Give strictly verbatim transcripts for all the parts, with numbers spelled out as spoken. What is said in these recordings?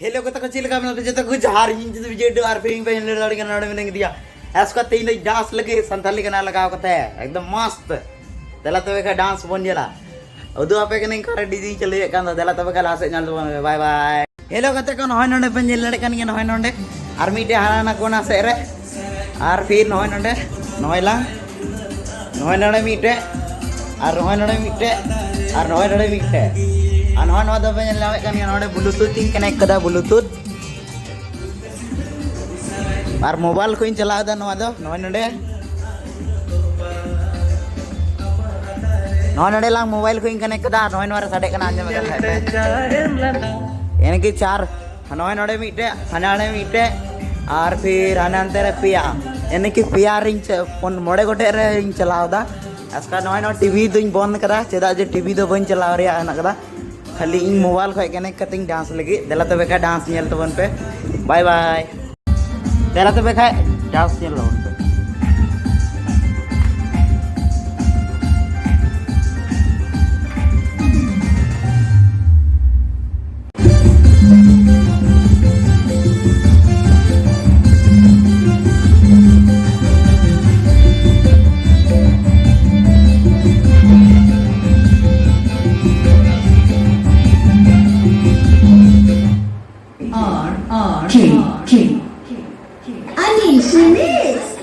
Hello ᱜᱟᱛᱮ ᱠᱚ, ᱪᱮᱫ ᱞᱮᱠᱟ ᱢᱮᱱᱟᱜ ᱯᱮ? ᱡᱚᱛᱚ ᱠᱚ ᱡᱚᱦᱟᱨ, ᱤᱧ ᱡᱩᱫᱤ ᱵᱤᱡᱚᱭ ᱰᱩ ᱟᱨ ᱯᱷᱤᱨ ᱤᱧ ᱯᱮ ᱧᱮᱞ ᱫᱟᱲᱮᱭᱟᱜ ᱠᱟᱱᱟ, ᱱᱚᱰᱮ ᱢᱮᱱᱟᱜ ᱟᱠᱟᱫᱤᱧᱟ᱾ ᱟᱥ ᱠᱟᱛᱮ ᱤᱧ ᱫᱚ ᱰᱟᱱᱥ ᱞᱟᱹᱜᱤᱫ ᱥᱟᱱᱛᱟᱞᱤ ᱜᱟᱱᱟ ᱞᱟᱜᱟᱣ ᱠᱟᱛᱮ ᱮᱠᱫᱚᱢ ᱢᱚᱥᱛ᱾ ᱫᱮᱞᱟ ᱛᱚᱵᱮ ᱠᱷᱟᱱ ᱰᱟᱱᱥ ᱵᱚᱱ ᱧᱮᱞᱟ᱾ ᱩᱫᱩᱜ ᱟᱯᱮ ᱠᱟᱹᱱᱟᱹᱧ ᱚᱠᱟᱨᱮ ᱰᱤᱡᱮᱧ ᱪᱟᱹᱞᱩᱭᱮᱫ ᱠᱟᱱ ᱫᱚ᱾ ᱫᱮᱞᱟ ᱛᱚᱵᱮ ᱠᱷᱟᱱ ᱞᱟᱦᱟ ᱥᱮᱫ ᱧᱮᱞ ᱛᱟᱵᱚᱱ ᱯᱮ᱾ ᱵᱟᱭ ᱵᱟᱭ᱾ ᱦᱮᱞᱳ ᱜᱟᱛᱮ ᱠᱚ, ᱱᱚᱜᱼᱚᱭ ᱱᱚᱰᱮ ᱯᱮ ᱧᱮᱞ ᱫᱟᱲᱮᱭᱟᱜ ᱠᱟᱱ ᱜᱮᱭᱟ, ᱱᱚᱜᱼᱚᱭ ᱱᱚᱰᱮ᱾ ᱟᱨ ᱢᱤᱫᱴᱮᱡ ᱦᱟᱱᱟ ᱱᱟ ᱠᱚᱱᱟ ᱥᱮᱫ ᱨᱮ᱾ ᱟᱨ ᱯᱷᱤᱨ ᱱᱚᱜᱼᱚᱭ ᱱᱚᱰᱮ, ᱱᱚᱜᱼᱚᱭ ᱞᱟᱝ, ᱱᱚᱜᱼᱚᱭ ᱱᱚᱰᱮ ᱢᱤᱫᱴᱮᱡ, ᱟᱨ ᱱᱚᱜᱼᱚᱭ ᱱᱚᱰᱮ ᱢᱤᱫᱴᱮᱡ, ᱟᱨ ᱱᱚᱜᱼᱚᱭ ᱱᱚᱰᱮ ᱢᱤᱫᱴᱮᱡ᱾ ᱟᱨ ᱱᱚᱜᱼᱚᱭ ᱱᱚᱣᱟ ᱫᱚ ᱯᱮ ᱧᱮᱞ ᱧᱟᱢᱮᱫ ᱠᱟᱱ ᱜᱮᱭᱟ, ᱱᱚᱰᱮ ᱵᱞᱩᱴᱩᱛᱷ ᱤᱧ ᱠᱟᱱᱮᱠᱴ ᱠᱟᱫᱟ, ᱵᱞᱩᱴᱩᱛᱷ᱾ ᱟᱨ ᱢᱳᱵᱟᱭᱤᱞ ᱠᱷᱚᱱ ᱤᱧ ᱪᱟᱞᱟᱣ ᱮᱫᱟ ᱱᱚᱣᱟ ᱫᱚ, ᱱᱚᱜᱼᱚᱭ ᱱᱚᱰᱮ᱾ ᱱᱚᱜᱼᱚᱭ ᱱᱚᱰᱮ ᱞᱟᱝ ᱢᱳᱵᱟᱭᱤᱞ ᱠᱷᱚᱱ ᱤᱧ ᱠᱟᱱᱮᱠᱴ ᱠᱟᱫᱟ, ᱱᱚᱜᱼᱚᱭ ᱱᱚᱣᱟ ᱨᱮ ᱥᱟᱰᱮ ᱠᱟᱱᱟ, ᱟᱸᱡᱚᱢᱮᱫ ᱠᱟᱱ ᱠᱷᱟᱡ ᱯᱮ᱾ ᱮᱱᱮ ᱠᱤ ᱪᱟᱨ, ᱱᱚᱜᱼᱚᱭ ᱱᱚᱰᱮ ᱢᱤᱫᱴᱮᱡ, ᱦᱟᱱᱟ ᱱᱚᱰᱮ ᱢᱤᱫᱴᱮᱡ, ᱟᱨ ᱯᱷᱤᱨ ᱦᱟᱱᱮ ᱦᱟᱱᱛᱮ ᱨᱮ ᱯᱮᱭᱟ᱾ ᱮᱱᱮ ᱠᱤ ᱯᱮᱭᱟ ᱨᱤᱧ ᱪᱟ-, ᱯᱩᱱ, ᱢᱚᱬᱮ ᱜᱚᱴᱮᱡ ᱨᱮᱧ ᱪᱟᱞᱟᱣ ᱮᱫᱟ᱾ ᱟᱡᱠᱟ ᱱᱚᱜᱼᱚᱭ ᱱᱚᱣᱟ ᱴᱤᱵᱷᱤ ᱫᱚᱧ ᱵᱚᱱᱫ ᱠᱟᱫᱟ, ᱪᱮᱫᱟᱜ ᱡᱮ ᱴᱤᱵᱷᱤ ᱫᱚ ᱵᱟᱹᱧ ᱪᱟᱞᱟᱣ ᱨᱮᱭᱟᱜ ᱦᱮᱱᱟᱜ ᱠᱟᱫᱟ᱾ ᱠᱷᱟᱹᱞᱤ ᱤᱧ ᱢᱳᱵᱟᱭᱤᱞ ᱠᱷᱚᱱ ᱠᱟᱱᱮᱠᱴ ᱠᱟᱛᱮᱧ ᱰᱟᱱᱥ ᱞᱟᱹᱜᱤᱫ᱾ ᱫᱮᱞᱟ ᱛᱚᱵᱮ ᱠᱷᱟᱡ ᱰᱟᱱᱥ ᱧᱮᱞ ᱛᱟᱵᱚᱱ ᱯᱮ᱾ ᱵᱟᱭ ᱵᱟᱭ᱾ ᱫᱮᱞᱟ ᱛᱚᱵᱮ ᱠᱷᱟᱡ ᱰᱟᱱᱥ ᱧᱮᱞ ᱛᱟᱵᱚᱱ ᱯᱮ᱾ R R K K. Anish Mix.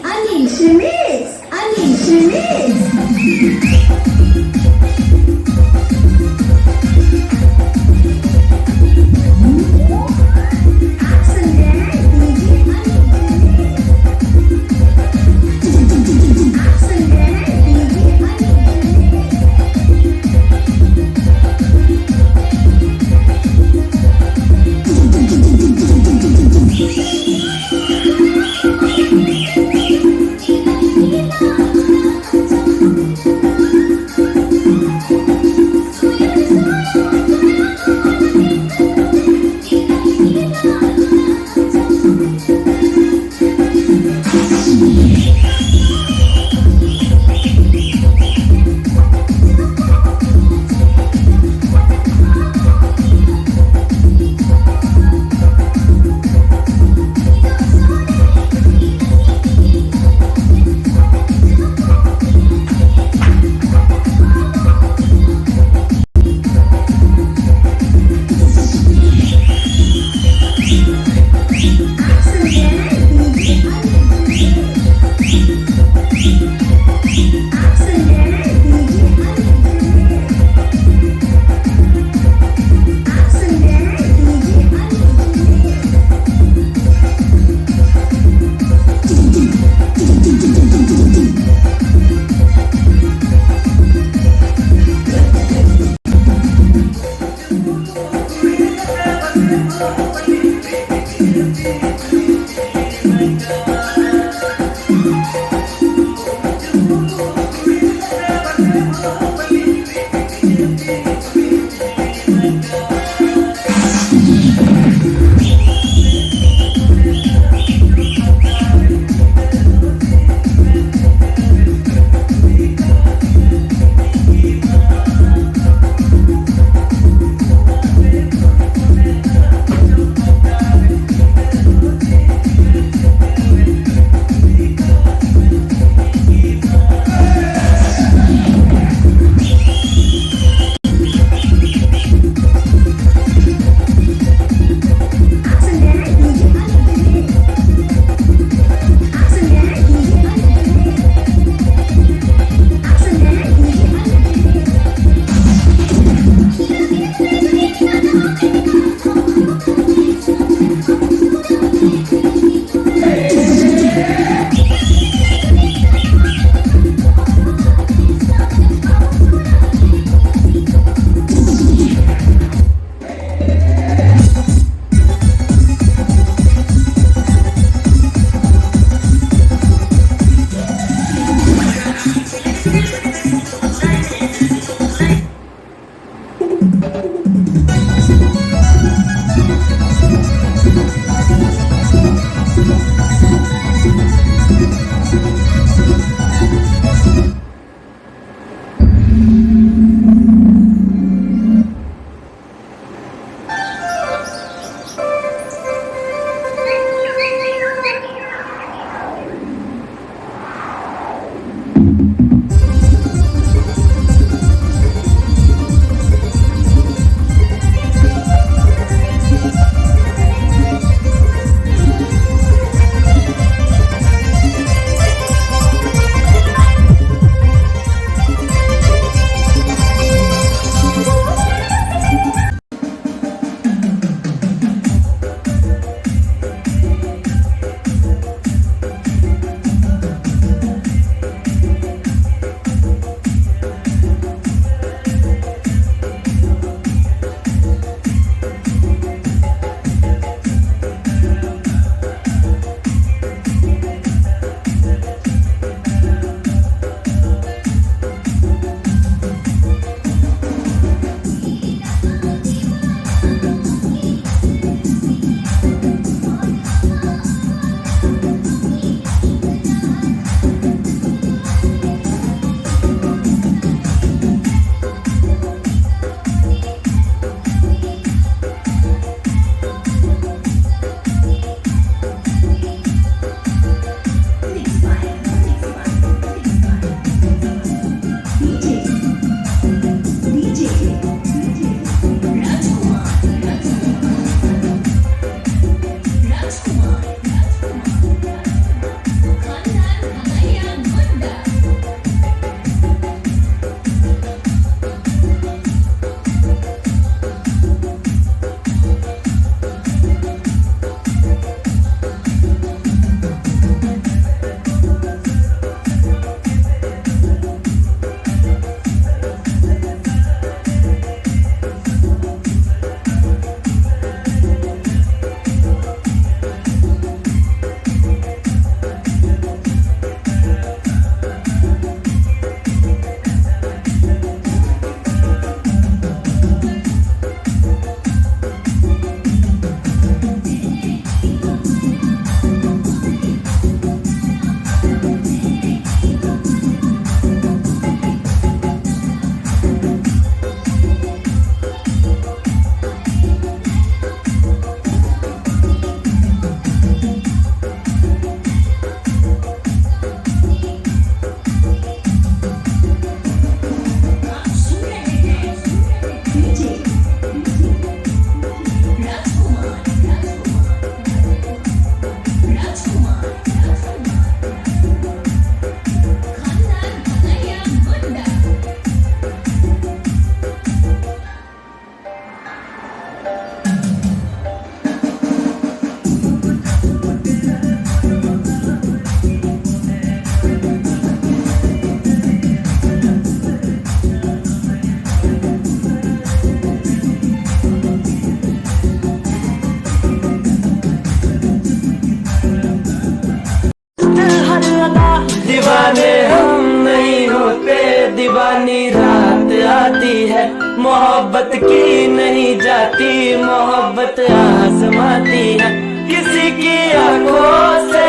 रात आती है, मोहब्बत की नहीं जाती, मोहब्बत आजमाती है किसी की आंखों से।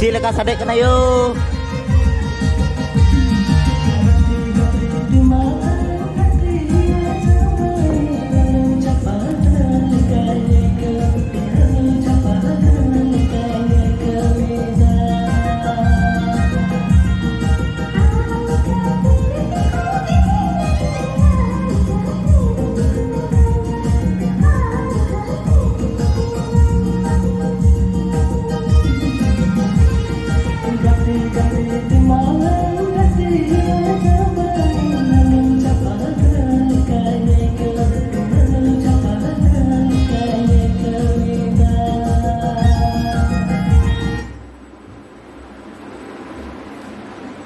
ᱪᱮᱫ ᱞᱮᱠᱟ ᱥᱟᱰᱮᱜ ᱠᱟᱱᱟ ᱭᱳ?